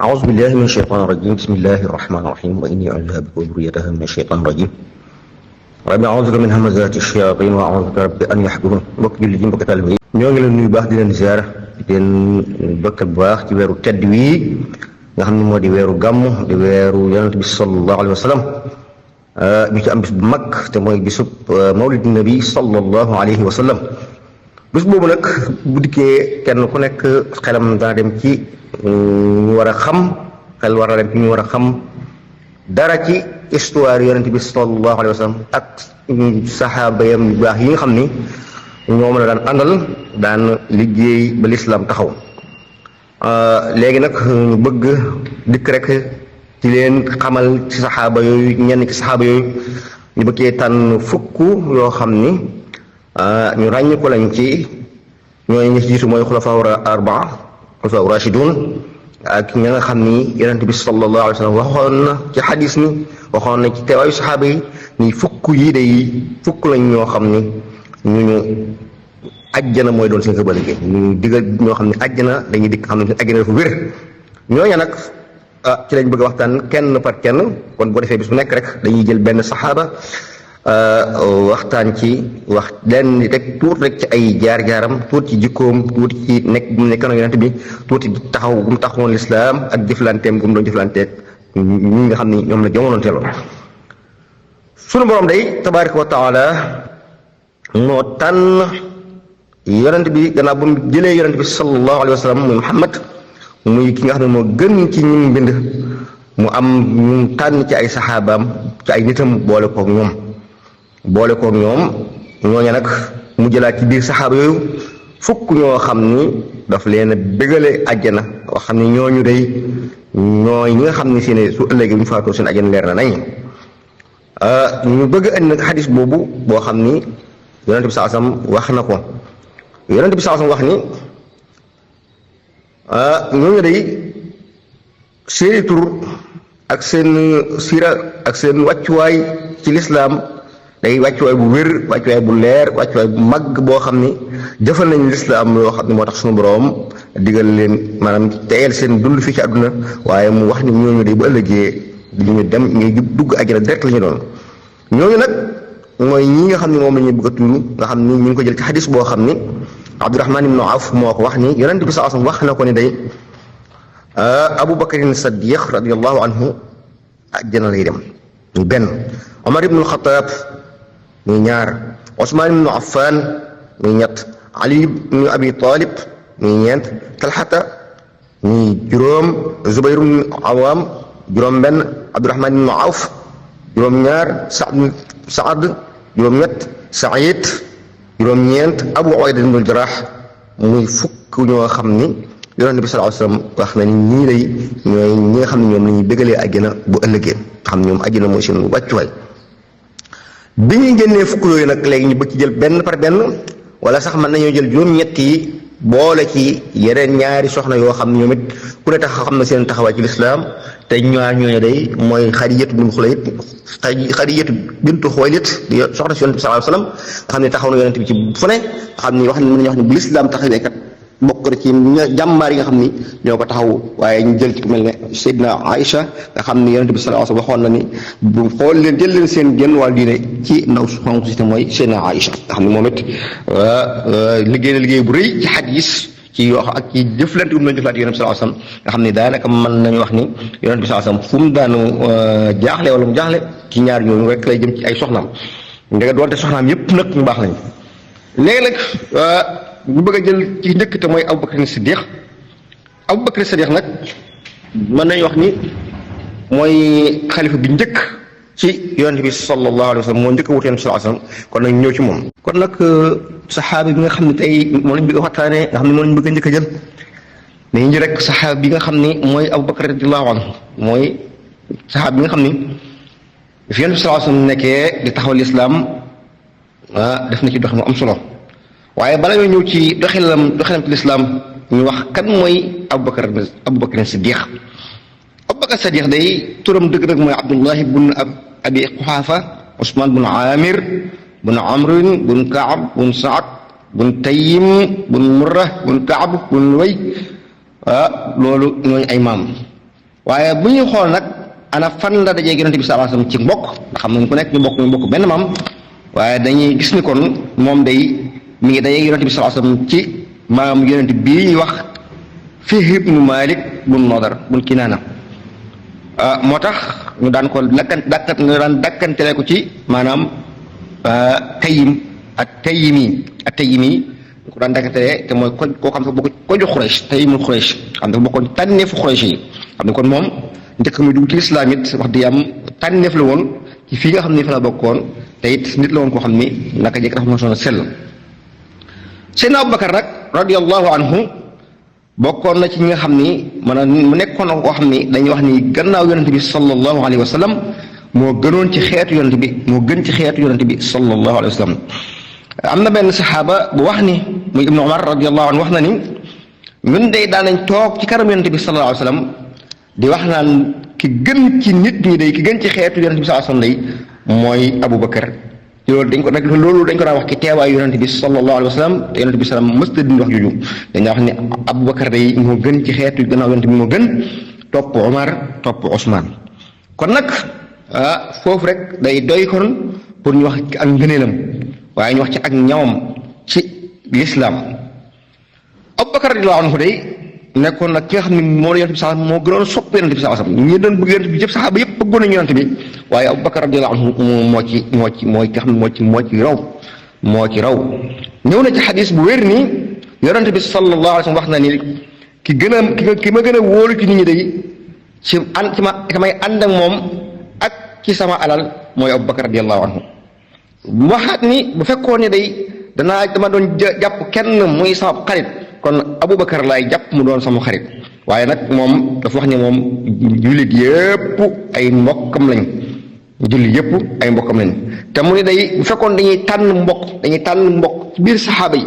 أعوذ بالله من الشيطان الرجيم بسم الله الرحمن الرحيم وإني أعوذ بك وذريتها من الشيطان الرجيم رب أعوذ بك من همزات الشياطين وأعوذ بك رب أن يحضرون mbokk jullit yi mbokk taalibe yi ñoo ngi leen nuyu baax di leen ziar di leen bokkal bu baax ci weeru tedd wi nga xam ne moo di weeru gàmm di weeru yonent bi sallallahu alayhi wa sallam ñu ci am bis bu mag te mooy bisub mawlid nabi sallallahu alayhi wa sallam bis boobu nag bu dikkee kenn ku nekk xelam dana dem ci ñu war a xam xel war a dem ci ñu war a xam dara ci histoire yonent bi sallallahu alayhi wa sallam ak saxaaba yam yu baax yi nga xam ni ñoom la daan àndal daan liggéey ba lislaam taxaw léegi nag ñu bëgg dikk rek ci leen xamal ci saxaaba yooyu ñenn ci saxaaba yooyu ñu bëggee tànn fukk yoo xam ni ñu ràññ ko lañ ci ñooy ñi ci jiitu mooy xulafaa arbaa xulafaa rashidun ak ña nga xam ni yonent bi sallallahu alayhi wa sallam waxoon na ci xadis ni waxoon na ci teewaayu saxaaba yi ni fukk yi day fukk lañ ñoo xam ni ñu ajjana mooy doon seen xëbal gi ñu digal ñoo xam ne ajjana dañuy dikk xam ne seen ajjana dafa wér ñooña nag ci lañ bëgg a waxtaan kenn par kenn kon boo defee bis bu nekk rek dañuy jël benn saxaaba waxtaan ci wax leen rek tuut rek ci ay jaar-jaaram tuut ci jikkoom tuut ci nekk bu nekk na yonent bi tuuti taxaw bu mu taxawoon lislaam ak jëflanteem bu mu doon jëflanteeg ñi nga xam ni ñoom la jamonoon teeloon sunu borom day tabaraka wa taala moo tànn yonent bi gannaaw ba mu jëlee yonent bi sallallahu alayhi wa sallam muy Muhammad muy ki nga xam ne moo gën ci ñi mu bind mu am ñu tànn ci ay saxaabaam ci ay nitam boole koog ñoom ñooña nag mu jëlaat ci biir saxaaba yooyu fukk ñoo xam ni daf leen a dëgale àjjana oo xam ni ñooñu day ñooy ñi nga xam ni seen su ëllëgee bu ñu faatoo seen àjjana leer na nañ ñu bëgg andi nag xadis boobu boo xam ni yonent bi saasam wax na ko yonent bi saasam wax ni ñooñu day seeni tur ak seen sira ak seen wàccuwaay ci lislaam day wàccuwaay bu wér wàccuwaay bu leer wàccuwaay bu mag boo xam ni jëfal nañ lislaam loo xam ne moo tax suñu boroom digal leen maanaam teyal seen dund fii ci àdduna waaye mu wax ni ñooñu day bu ëllëgee li ñu dem ngay dugg àjjana direct la ñu doon ñooñu nag mooy ñi nga xam ne moom la ñuy bëgg a tudd nga xam ni ñu ngi ko jël ci xadis boo xam ni Abdurahman ibnu Awf moo ko wax ni yonent bi sallallahu alayhi wasallam wax na ko ni day Abu Bakrin Saddiq radiyallahu anhu àjjana lay dem muy benn Omar ibnu Xataab muy ñaar Usmaan ibnu Affan muy ñett Ali ibnu Abi Talib muy ñeent Talxata muy juróom Zubayr ibnu Awaam juróom benn Abdurahman ibnu Awf juróom ñaar Saad juróom ñett Saïd juróom ñeent Abu Ubayda ibnu Jaraax muy fukk ñoo xam ni yonent bi sallallahu alayhi wasallam wax na ni ñii lay ñooy ñi nga xam ne ñoom la ñuy bëggalee àjjana bu ëllëgee xam ñoom àjjana mooy seen wàccuwaay bi ñuy génnee fukk yooyu nag léegi ñu bëgg ci jël benn par benn wala sax mën nañoo jël juróom-ñett yi boole ci yeneen ñaari soxna yoo xam ne ñoom it ku ne tax xam na seen taxawaay ci lislaam te ñaar ñooñu day mooy Xadijatu bintu Xuwaylid Xadijatu bintu Xuwaylid di soxna si yonent bi sallallahu alayhi wasallam nga xam ne taxaw na yonent bi ci fu ne nga xam ni wax ne mën nañu wax ne bu lislaam taxawee kat bokk na ci jàmbaar yi nga xam ni ñoo ko taxaw waaye ñu jël ci ku mel ne Seydina Aïcha nga xam ni yonent bi sallallahu alayhi wasallam waxoon na ni bu xool leen jël leen seen génn wàllu diine ci ndaw su xonq si te mooy Seydina Aïcha nga xam ne moom it liggéey na liggéey bu rëy ci xadis ci yoo ak ci jëflante bu mu doon jëflante yonent bi sallallahu alayhi wasallam nga xam ne daanaka mën nañu wax ni yonent bi sallallahu alayhi wasallam fu mu daanu jaaxle wala mu jaaxle ci ñaar ñooñu rek lay jëm ci ay soxnaam ndege doonte soxnaam yépp nag ñu baax lañu léegi nag ñu bëgg a jël ci njëkk te mooy Abubakar Siddiq Abubakar Siddiq nag mën nañu wax ni mooy xalifa bi njëkk ci yonent bi sallallahu alayhi wa sallam moo njëkk a wut yonent bi sallallahu alayhi wa sallam kon nag ñëw ci moom. kon nag saxaabi bi nga xam ne tey moom lañ bëgg a waxtaanee nga xam ne moom lañ bëgg a njëkk a jël dañuy ji rek saxaabi bi nga xam ni mooy Abubakar radiyallahu anhu mooy saxaabi bi nga xam ni fi yonent bi sallallahu alayhi wa sallam nekkee di taxawal lislaam def na ci dox mu am solo. waaye bala ñoo ñëw ci doxalam ci lislaam ñu wax kan mooy Abubakar Siddiq Abubakar Siddiq day turam dëgg rek mooy Abdullah bun Abi Quhafa Usman bun Amir bun Amrin bun Kaab bun Saad bun Tayyim bun Murra bun Kaab bun Luway loolu ñooñu ay maam waaye bu ñuy xool nag ana fan la dajee yonent bi sallallahu alayhi wasallam ci mbokk xam nañ ku nekk ñu bokk benn maam waaye dañuy gis ni kon moom day mi ngi dajee yonent bi sallallahu alayhi wasallam ci maam yonent bii ñuy wax Fihr ibnu Malik bun Nadar bun Kinaana moo tax ñu daan ko dakkantele ko ci maanaam Tayyim ak Tayyimi ko daan dakkantele te mooy koo xam ne bokk ko jox Quraysh Tayyimul Quraysh xam ne bokkoon tànneefu Quraysh yi xam ne kon moom njëkk muy dugg ci lislaam it wax di am tànneef la woon ci fii nga xam ne fa la bokkoon te it nit la woon koo xam ni naka jekk dafa mosoon a sell Seydina Abubakar nag radiyallahu anhu bokkoon na ci ñi nga xam ni maanaam mu nekkoon na koo xam ni dañuy wax ni gannaaw yonente bi sallallahu alayhi wa sallam moo gënoon ci xeetu yonente bi moo gën ci xeetu yonente bi sallallahu alayhi wa sallam am na benn saxaaba bu wax ni muy Ibnu Umar radiyallahu anhu wax na ni ñun day daan nañ toog ci kanam yonente bi sallallahu alayhi wa sallam di wax naan ki gën ci nit ñi day ki gën ci xeetu yonente bi sallallahu alayhi wa sallam day mooy Abubakar loolu dañ ko daan wax ci teewaayu yonente bi sallallahu alayhi wa sallam te yonente bi sallam mësta dindi wax juju dañaa wax ne Abubakar day moo gën ci xeetu gannaaw yonente bi moo gën topp Omar topp Ousmane kon nag foofu rek day doy kon pour ñu wax ak ngëneelam waaye ñu wax ci ak ñawam ci lislaam Abubakar radiyallahu anhu day nekkoon nag ki nga xam ne moo la yonent bi sax moo gënoon sopp yonent bi sax ñi doon bëgg yonent bi yëpp saxaaba yëpp bëggoon nañu yonent bi waaye Abubakar radiyallahu anhu mooy ki nga xam ne moo ci raw ñëw na ci xadis bu wér nii yonent bi sallallahu alayhi wa sallam wax na ni ki ma gën a wóolu ci nit ñi day ci may ànd ak moom ak ci sama alal mooy Abubakar radiyallahu anhu waxaat ni bu fekkoon ne day dama doon jàpp kenn muy sama xarit kon Abubakar laay jàpp mu doon sama xarit waaye nag moom dafa wax ne moom jullit yëpp ay mbokkam lañ te mu ne day bu fekkoon dañuy tànn mbokk ci biir saxaaba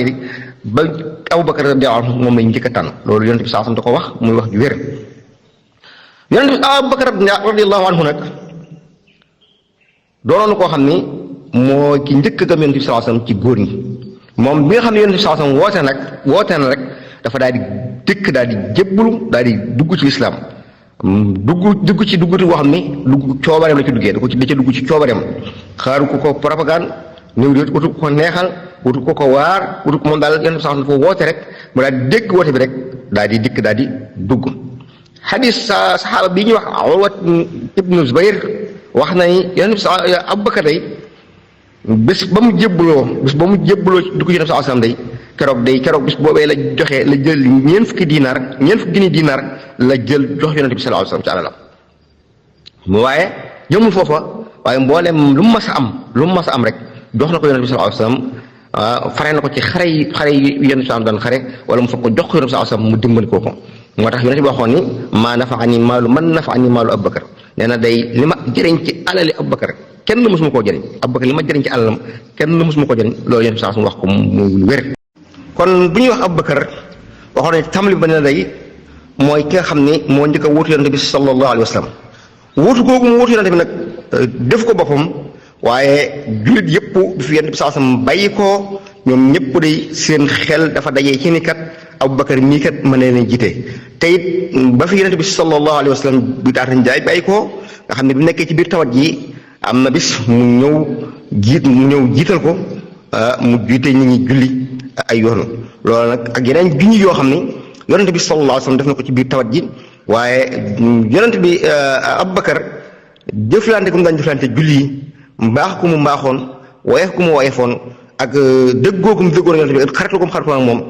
yi ba Abubakar radiyallahu anhu moom lañ njëkk a tànn loolu yonent bi sallallahu alayhi wasallam da ko wax muy wax ju wér yonent bi Abubakar radiyallahu anhu nag doonoon koo xam ni moo ki njëkk a gëm yonent bi sallallahu alayhi wasallam ci góor ñi moom bi nga xam ne yonent bi sallallahu alayhi wasallam woote na rek dafa daal di dëkk daal di jébbalu daal di dugg ci lislaam dugg ci duggati boo xam ni dugg coobareem la ci duggee da ca dugg ci coobareem xaaru ko propagande ñëw di wutu ko neexal wutu ko waar wutu ko moom daal yonent bi sallallahu alayhi wasallam dafa woote rek mu daal di dégg woote bi rek daal di dikk daal di dugg xadis saxaaba bi ñuy wax Urwa ibnu Zubayr wax na ni yonent bi Abubakar day bés ba mu jébbaloo dugg ci Nabi sallallahu alayhi wasallam day keroog bés boobee la jël ñeent fukki junni diinaar la jël jox yonent bi sallallahu alayhi wasallam ci alalam mu waaye yëmul foofa waaye mbooleem lu mu mas a am rek jox na ko yonent bi sallallahu alayhi wasallam fare na ko ci xare yi yonent bi sallallahu alayhi wasallam daan xare wala mu foog ko jox ko yonent bi sallallahu alayhi wasallam mu dimbali ko moo tax yonent bi waxoon ni maa nafa'ani maalu Abubakar nee na day li ma jëriñ ci alali Abubakar kenn mësuma koo jëriñ Abubakar li ma jëriñ ci alalam kenn mësuma koo jëriñ loolu yonent bi sallallahu alayhi wasallam wax ko muy wér kon bu ñuy wax Abubakar waxoon ne tamli ba ne day mooy ki nga xam ni moo njëkk a wuutu yonent bi sallallahu alayhi wasallam wuutu googu mu wuutu yonent bi nag def ko boppam waaye jullit yëpp bi fi yonent bi sallallahu alayhi wasallam bàyyi ko ñoom ñëpp day seen xel dafa dajee ci ni kat Abubakar mii kat mën na leen jiite te it ba fi yonent bi sallallahu alayhi wasallam bi daata njaay bàyyi ko nga xam ne bu nekkee ci biir tawat ji am na bis mu ñëw jiital ko mu jiite nit ñi julli ay yoon loolu nag ak yeneen junni yoo xam ni yonent bi sallallahu alayhi wasallam def na ko ci biir tawat ji waaye yonent bi Abubakar jëflante ku mu daan jëflante julli yi mbaax ku mu mbaaxoon woyef ku mu woyefoon ak dëggoo ku mu dëggoon yonent bi xaritu ko mu xaritoon ak moom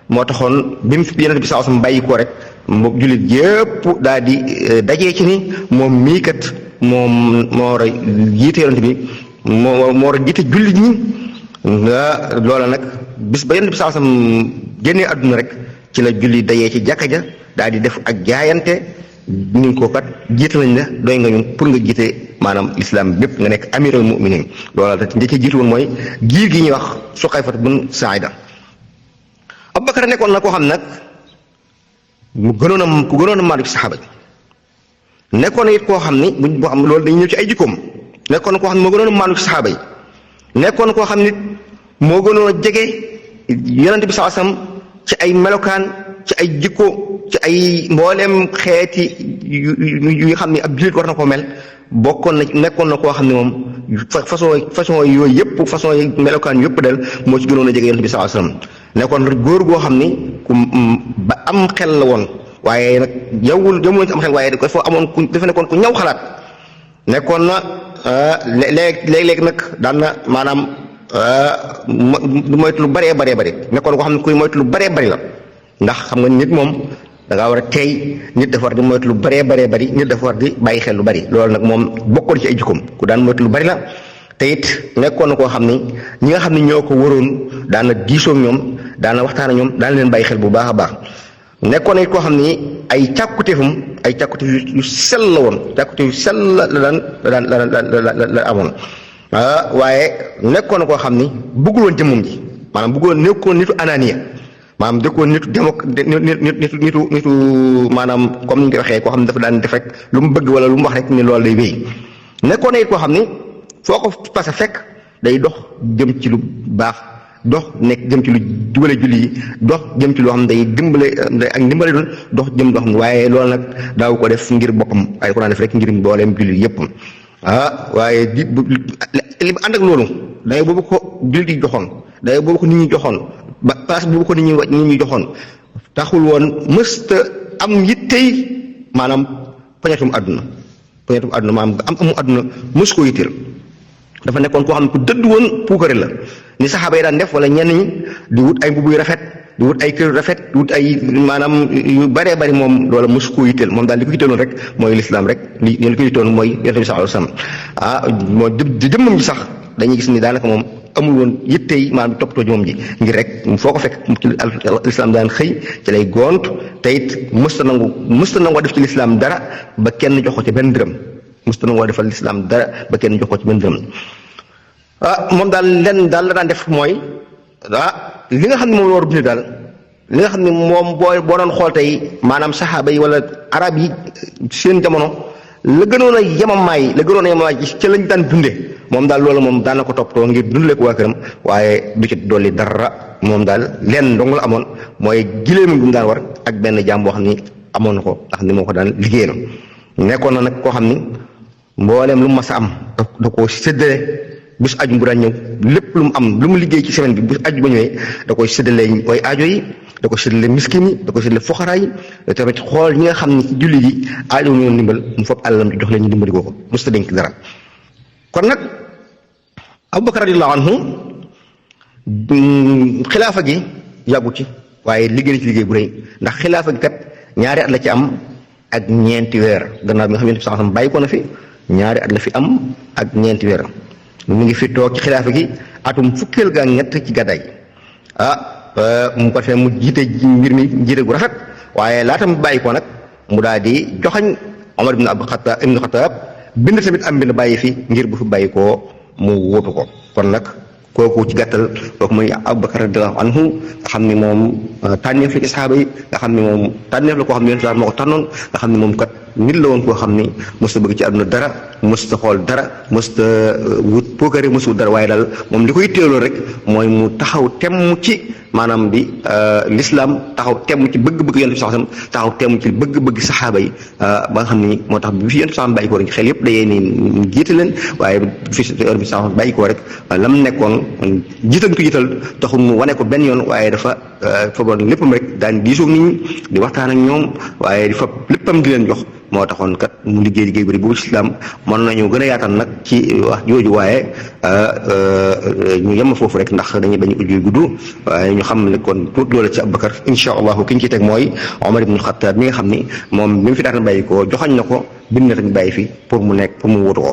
moo taxoon bi mu yonent bi sallallahu alayhi wasallam bàyyi ko rek moom jullit yépp daal di dajee ci ni moom mii kat moom moo war a jiite yonent bi moo war a jiite jullit ñi loola nag bis ba yonent bi sallallahu alayhi wasallam génnee àdduna rek ci la julli dajee ci jàkka ja daal di def ak jaayante ni ko kat jiite nañ la doy nga ñun pour nga jiite maanaam l'islam bépp nga nekk amirul mu'minin loola te njëkkee jiitu woon mooy giir gi ñuy wax Suqayfat bun Saa'ida Abubakar nekkoon na koo xam nag ku gënoon a maandu ci saxaaba yi nekkoon na it koo xam ni boo xam loolu dañuy ñëw ci ay jikkoom nekkoon na koo xam ne moo gënoon a maandu ci saxaaba yi nekkoon na koo xam nit moo gënoon a jege yonent bi sallallahu alayhi wasallam ci ay melokaan ci ay jikko ci ay mbooleem xeeti yu xam ne ab jullit war na ko mel nekkoon na koo xam ne moom façon yooyu yëpp façon yi melokaan yëpp del moo ci gënoon a jege yonent bi sallallahu alayhi wasallam nekkoon góor goo xam ni ku ba am xel la woon waaye nag jëmul ci am xel waaye dafa nekkoon ku ñaw xalaat nekkoon na léeg-léeg nag daan na maanaam du moytu lu bëree bëri nekkoon koo xam ne kuy moytu lu bëree bëri la ndax xam nga nit moom da ngaa war a teey nit dafa war di moytu lu bëree bëri nit dafa war di bàyyi xel lu bëri loolu nag moom bokkoon ci ay jikkoom ku daan moytu lu bëri la te it nekkoon na koo xam ni ñi nga xam ne ñoo ko waroon daan na diisoo ak ñoom daan na waxtaan ak ñoom daan leen bàyyi xel bu baax a baax nekkoon na it koo xam ni ay càkkutéef yu sell la woon càkkutéef yu sell la amoon waaye nekkoon na koo xam ni bëggul woon jëmmam ji maanaam nekkoon nitu ananiya maanaam dëkkoon nitu maanaam comme ni ñu koy waxee koo xam ne dafa daan def rek lu mu bëgg wala lu mu wax rek ni loolu day wéy nekkoon na it koo xam ni foo ko passé fekk day dox jëm ci lu baax dox nekk jëm ci lu jubale julli yi dox jëm ci loo xam ne day dimbale doon dox jëm loo xam ne waaye loolu nag daaw ko def ngir boppam waaye ko daan def rek ngir mbooleem julli yëpp waaye li ànd ak loolu day boobu ko jullit yi joxoon day boobu ko nit ñi joxoon ba place boobu ko nit ñi joxoon taxul woon mësta am yittey maanaam poñatum àdduna maanaam amu àdduna mës koo yitteel dafa nekkoon koo xam ne ku dëdd woon puukare la ni saxaaba yi daan def wala ñenn ñi di wut ay mbubb yu rafet di wut ay kër yu rafet di wut ay maanaam yu bëree bëri moom loola mës koo yitteel moom daal li ko yitteeloon rek mooy lislaam rek li ko yitteeloon mooy yonent bi sallallahu alayhi wasallam moo jëmmam ji sax dañuy gis ni daanaka moom amul woon yittey maanaam toppatoo moom ji ngir rek foo ko fekk ci lislaam daan xëy ci lay gont te it mësta nangoo def ci lislaam dara ba kenn jox ko ci benn dërëm mësta nangoo defal lislaam dara ba kenn jox ko ci benn dërëm moom daal lenn daal la daan def mooy li nga xam ne moom la war a dund daal li nga xam ne moom boo doon xool tey maanaam saxaaba yi wala arab yi seen jamono la gënoon a yemamaay ci lañ daan dunde moom daal loolu moom daan na ko toppatoo ngir dundale ko waa këram waaye du ci dolli dara moom daal lenn dong la amoon mooy gileem bu mu daan war ak benn jaam boo xam ni amoon na ko nga xam ni moo ko daan liggéeyal nekkoon na nag koo xam ni mbooleem lu mu mas a am da koo séddale bis aju bu daan ñëw lépp lu mu am lu mu liggéey ci semaine bi bis aju ba ñëwee da koy séddale way aajo yi da ko séddale miskin yi da ko séddale foxaraa yi tamit xool ñi nga xam ne ci julli yi aajo ñu ndimbal mu fopp àllam jox leen ñu dimbali ko mos ta dénk dara kon nag Abubakar radiyallahu anhu xilaafa gi yàggu ci waaye liggéey na ci liggéey bu rëy ndax xilaafa gi kat ñaari at la ci am ak ñeenti weer gannaaw bi nga xam ne sax bàyyi ko na fi ñaari at la fi am ak ñeenti weer mu ngi fi toog ci xilaafa gi atum fukkeel ga ak ñett ci gàddaay mu ko defee mu jiite mbir mi jiite gu rafet waaye laata mu bàyyi ko nag mu daal di joxañ Omar ibn Xattaab bind tamit am bind bàyyi fi ngir bu fi bàyyi koo mu wóotu ko kon nag kooku ci gàttal kooku muy Abubakar radiyallahu anhu nga xam ni moom tànneef la ci saxaaba yi nga xam ni moom tànneef la koo xam ne yonent moo ko tànnoon nga xam ni moom kat nit la woon koo xam ni mosut a bëgg ci àdduna dara mosut a xool dara mosut a wut pookare mosut dara waaye daal moom li koy teeloo rek mooy mu taxaw temm ci maanaam bi l'islam taxaw temm ci bëgg-bëgg yonent bi saxam taxaw temm ci bëgg-bëgg saxaaba yi ba nga xam ni moo tax bi fi yonent bi saxam bàyyi ko rek xel yëpp dayee ni jiite leen waaye fi yonent bi saxam bàyyi ko rek lam nekkoon jiital ko jiital taxul mu wane ko benn yoon waaye dafa faboon léppam rek daan diisoog nit ñi di waxtaan ak ñoom waaye di fab léppam di leen jox moo taxoon kat mu liggéey bu boobu ci islam mën nañu gën a yaatal nag ci wax jooju waaye ñu yem foofu rek ndax dañuy bañ a gudd waaye ñu xam ne kon tuut loola ci Abubakar insha allahu ki ñu ci teg mooy Omar ibn Xattaab mi nga xam ni moom bi mu fi daan bàyyi ko joxañ na ko bind na tamit bàyyi fi pour mu wutu ko